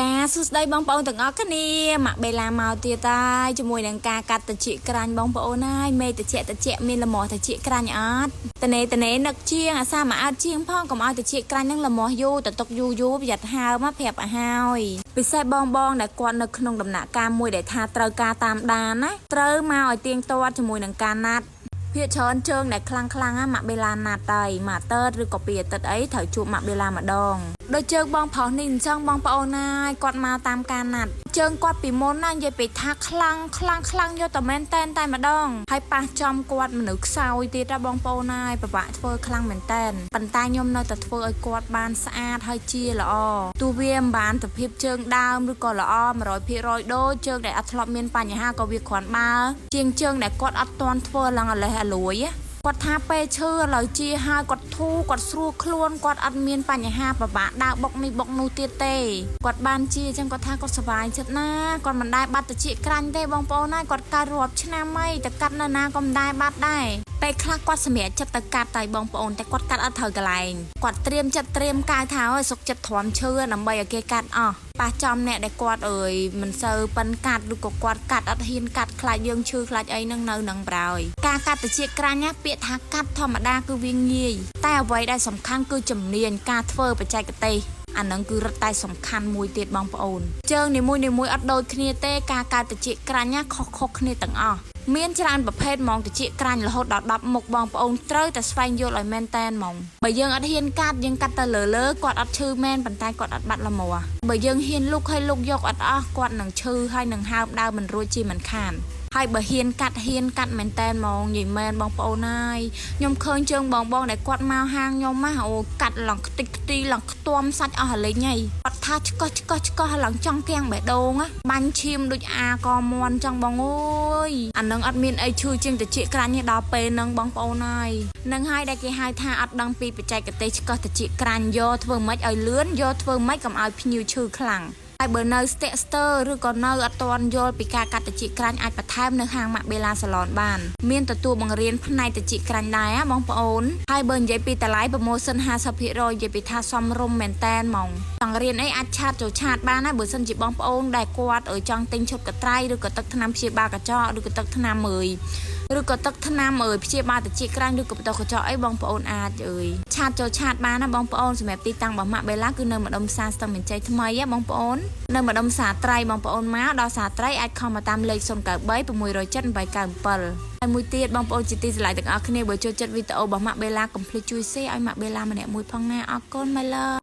ចាសួស្តីបងប្អូនទាំងអស់គ្នាម៉ាក់បេឡាមកទៀតហើយជាមួយនឹងការកាត់ត្រចៀកក្រាញ់បងប្អូនហើយមេត្រចៀកត្រចៀកមានលមាស់ត្រចៀកក្រាញ់អត់តនេតនេនឹកជាងអាសាមកអត់ជាងផងកុំឲ្យត្រចៀកក្រាញ់នឹងលមាស់យូរទៅទុកយូរយូរប្រយ័ត្នហើមប្រាប់ឲ្យហើយពិសេសបងបងដែលគាត់នៅក្នុងដំណាក់កាលមួយដែលថាត្រូវការតាមដានណាត្រូវមកឲ្យទៀងទាត់ជាមួយនឹងការណាត់ ភាគច្រើនជើងដែលខ្លាំងខ្លាំងណាម៉ាក់បេឡាណាត់ហើយមួយអាទិត្យឬក៏ពីរអាទិត្យអីត្រូវជួបម៉ាក់បេឡាម្ដងដូចជើងបងប្រុសនេះអញ្ចឹងបងប្អូនណាយគាត់មកតាមការណាត់ជើងគាត់ពីមុនណានិយាយពីថាខ្លាំងខ្លាំងខ្លាំងយកតែមែនតែនតែម្ដងហើយប៉ះចំគាត់មនុស្សខ្សោយទៀតណាបងប្អូនណាយពិបាកធ្វើខ្លាំងមែនតែនប៉ុន្តែខ្ញុំនៅតែធ្វើឲ្យគាត់បានស្អាតហើយជាល្អទោះវាមិនបានទៅភាពជើងដើមឬក៏ល្អ100%ដូចជើងដែលអត់ធ្លាប់មានបញ្ហាក៏វាគ្រាន់បើជាងជើងដែលគាត់អត់ទាន់ធ្វើឡើងអាលេះអាលួយណាគាត់ថាពេលឈឺឥឡូវជាហើយគាត់ធូរគាត់ស្រួលខ្លួនគាត់អត់មានបញ្ហាប្របាក់ដើរបុកនេះបុកនោះទៀតទេគាត់បានជាអញ្ចឹងគាត់ថាគាត់សប្បាយចិត្តណាគាត់មិនដែលបាត់ត្រចៀកក្រាញ់ទេបងប្អូនណាគាត់កើតរាប់ឆ្នាំហើយតែកាត់នៅណាក៏មិនដែលបាត់ដែរពេលខ្លះគាត់សម្រេចចិត្តទៅកាត់តែបងប្អូនតែគាត់កាត់អត់ត្រូវកន្លែងគាត់ត្រៀមចិត្តត្រៀមកាយថាអើយសុកចិត្តទ្រាំឈឺដើម្បីឲ្យគេកាត់អស់ប៉ះចំអ្នកដែលគាត់អើយមិនសូវប៉ិនកាត់ឬក៏គាត់កាត់អត់ហ៊ានកាត់ខ្លាចយើងឈឺខ្លាចអីហ្នឹងនៅនឹងប្រោយការកាត់ត្រចៀកក្រាញ់ណាពាក្យថាកាត់ធម្មតាគឺវាងាយតែអ្វីដែលសំខាន់គឺជំនាញការធ្វើបច្ចេកទេសអាហ្នឹងគឺរឹតតែសំខាន់មួយទៀតបងប្អូនជើងនីមួយនីមួយអត់ដូចគ្នាទេការកាត់ត្រចៀកក្រាញ់ណាខុសៗគ្នាទាំងអស់មានច្រើនប្រភេទហ្មងត្រចៀកក្រាញ់រហូតដល់10មុខបងប្អូនត្រូវតែស្វែងយល់ឲ្យមែនតែនហ្មងបើយើងអត់ហ៊ានកាត់យើងកាត់ទៅលើលើគាត់អត់ឈឺមែនប៉ុន្តែគាត់អត់បាត់លមាស់បើយើងហ៊ានលុកឲ្យលុកយកអត់អស់គាត់នឹងឈឺហើយនឹងហើមដើមមិនរួចជាមិនខានហើយបើហ៊ានកាត់ហ៊ានកាត់មែនតែនហ្មងនិយាយមែនបងប្អូនហើយខ្ញុំឃើញជើងបងបងដែលគាត់មកហាងខ្ញុំណាអូកាត់ឡើងខ្ទេចខ្ទីឡើងខ្ទាំសាច់អស់អាលេងហើយគាត់ថាឆ្កោះឆ្កោះឆ្កោះឡើងចង់គាំងបេះដូងណាបាញ់ឈាមដូចអាកមន់ចង់បងអើយអានឹងអត់មានអីឈឺជាងត្រចៀកក្រាញ់ទេដល់ពេលហ្នឹងបងប្អូនហើយនឹងហើយដែលគេហៅថាអត់ដឹងពីបច្ចេកទេសឆ្កោះត្រចៀកក្រាញ់យកធ្វើម៉េចឲ្យលឿនយកធ្វើម៉េចកុំឲ្យភ្ញៀវឈឺខ្លាំងហើយបើនៅស្ទាក់ស្ទើរឬក៏នៅអត់ទាន់យល់ពីការកាត់ត្រចៀកក្រាញ់អាចបន្ថែមនៅហាងម៉ាក់បេឡាសាឡនបានមានទទួលបង្រៀនផ្នែកត្រចៀកក្រាញ់ដែរណាបងប្អូនហើយបើនិយាយពីតម្លៃ promotion 50%និយាយពីថាសមរម្យមែនតែនហ្មងចង់រៀនអីអាច chat ចូល chat បានណាបើសិនជាបងប្អូនដែលគាត់ចង់ទិញឈុតកត្រៃឬក៏ទឹកថ្នាំព្យាបាលកញ្ចក់ឬក៏ទឹកថ្នាំអើយឬក៏ទឹកថ្នាំអើយព្យាបាលត្រចៀកក្រាញ់ឬក៏បន្ទោះកញ្ចក់អីបងប្អូនអាចអើយ chat ចូល chat បានណាបងប្អូនសម្រាប់ទីតាំងរបស់ម៉ាក់បេឡាគឺនៅម្ដុំផ្សារស្ទឹងមានជ័យថ្មីណាបងប្អូននៅម្ដុំផ្សារត្រៃបងប្អូនមកដល់ផ្សារត្រៃអាច call មកតាមលេខ093 607 897ហើយមួយទៀតបងប្អូនជាទីស្រឡាញ់ទាំងអស់គ្នាបើចូលចិត្តវីដេអូរបស់ម៉ាក់បេឡាកុំភ្លេចជួយ share ឲ្យម៉ាក់បេឡាម្នាក់មួយផងណាអរគុណ my love.